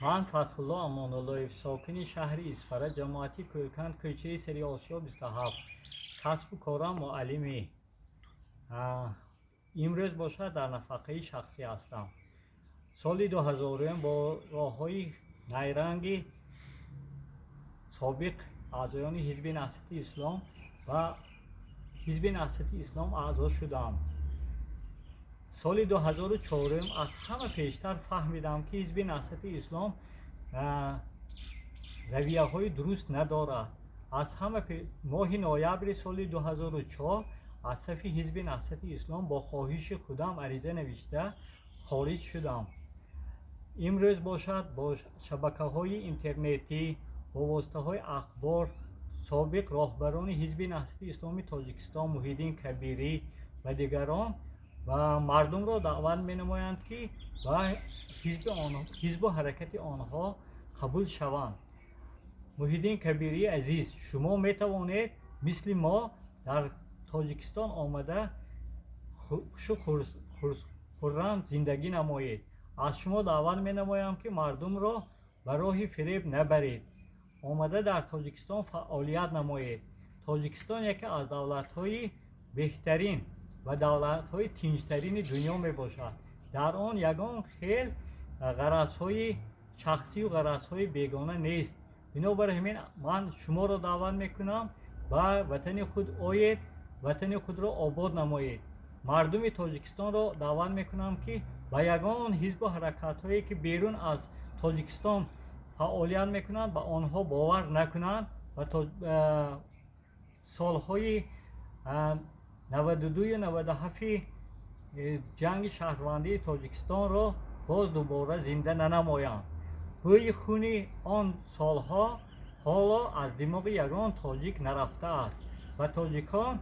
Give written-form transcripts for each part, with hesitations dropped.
Ман Фатҳулло Амонуллоев, сокини шаҳри Исфара, ҷамоати Кӯлканд, кӯчаи Сари Осиё 27. Касбу корам муаллимӣ. Имрӯз бошад, дар нафақаи шахсӣ ҳастам. Соли 2000 бо роҳҳои найранги собиқ аъзоёни Ҳизби Наҳзати Ислом ва Ҳизби Наҳзати Ислом аъзо шудам. Соли 2004 аз ҳама пештар фаҳмидам, ки Ҳизби Наҳзати Ислом равияҳои дуруст надорад. Аз ҳама моҳи ноябри соли 2004 аз сафи Ҳизби Наҳзати Ислом бо хоҳиши худам ариза навишта хориҷ шудам. Имрӯз бошад, бо шабакаҳои интернетӣ, бо воситаҳои ахбор собиқ роҳбарони Ҳизби Наҳзати Исломи Тоҷикистон Муҳиддин Кабирӣ ва дигарон ва мардумро даъват менамоянд, ки ба ҳизбу ҳаракати онҳо қабул шаванд. Муҳиддин Кабирии азиз, шумо метавонед мисли мо дар Тоҷикистон омада хушу хуррам зиндагӣ намоед. Аз шумо даъват менамоям, ки мардумро ба роҳи фиреб набаред, омада дар Тоҷикистон фаъолият намоед. Тоҷикистон яке аз давлатҳои беҳтарин ва давлатҳои тинҷтарини дунё мебошад. Дар он ягон хел ғаразҳои шахсию ғаразҳои бегона нест. Бинобар ҳамин ман шуморо даъват мекунам, ба ватани худ оед, ватани худро обод намоед. Мардуми Тоҷикистонро даъват мекунам, ки ба ягон ҳизбу ҳаракатҳое, ки берун аз Тоҷикистон фаъолият мекунанд, ба онҳо бовар накунанд ва солҳои 92-ю 97-и ҷанги шаҳрвандии Тоҷикистонро боз дубора зинда нанамоянд. Бӯи хуни он солҳо ҳоло аз димоғи ягон тоҷик нарафтааст ва тоҷикон,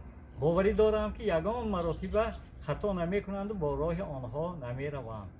боварӣ дорам, ки ягон маротиба хато намекунанду бо роҳи онҳо намераванд.